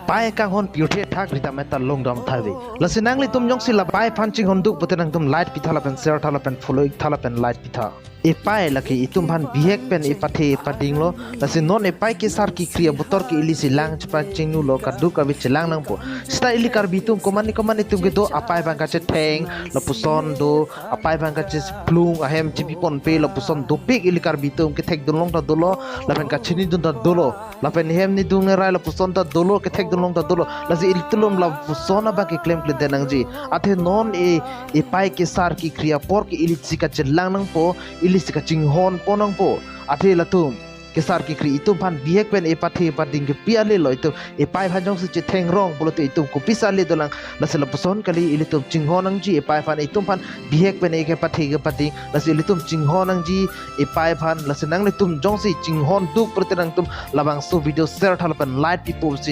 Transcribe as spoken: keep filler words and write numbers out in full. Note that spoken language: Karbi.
Pai kanghon pirthe thak rita meta longdam thave. Lasi nanglitum jongsi la pai aphan chinghon duk pute nangtum like pitha lapen share tha lapen follow tha lapen like pitha. Epai lake itum aphan bihek pen epathe epadinglo. Lasi non epai kesar kekri abotor ke ili chelang chepa chingnulo, kaduk kave chelang nangpo. Seta ili Karbi atum komatne komatne atum kedo apai abang kachetheng lapuson do, apai abang kacheplung ahem chebi ponpe lapuson dopik ili Karbi atum kethekdun long ta dolo, lapen kachinidun ta dolo. Lapen hem nidung nerai lapuson ta dolo, kethekdun long ta dolo. Lasi ilitum lapuson abang keklem klem te nangji. Athe non e epai kesar kekri apor ke ili si kachelang nangpo, ili si kachinghon pon nangpo. Athe latum kesar kekri itum aphan bihek pen epathe epading ke pi ale lo, itum epai aphan jongsi chetheng rong pulote itum kopisa ale dolang. Lasi lapuson kali, ilitum chinghon nangji epai aphan, itum aphan bihek pen epathe epading. Lasi ilitum chinghon nangji epai aphan. Lasi nanglitum jongsi chinghon duk pute nangtum labangso video share tha lapen like pipo si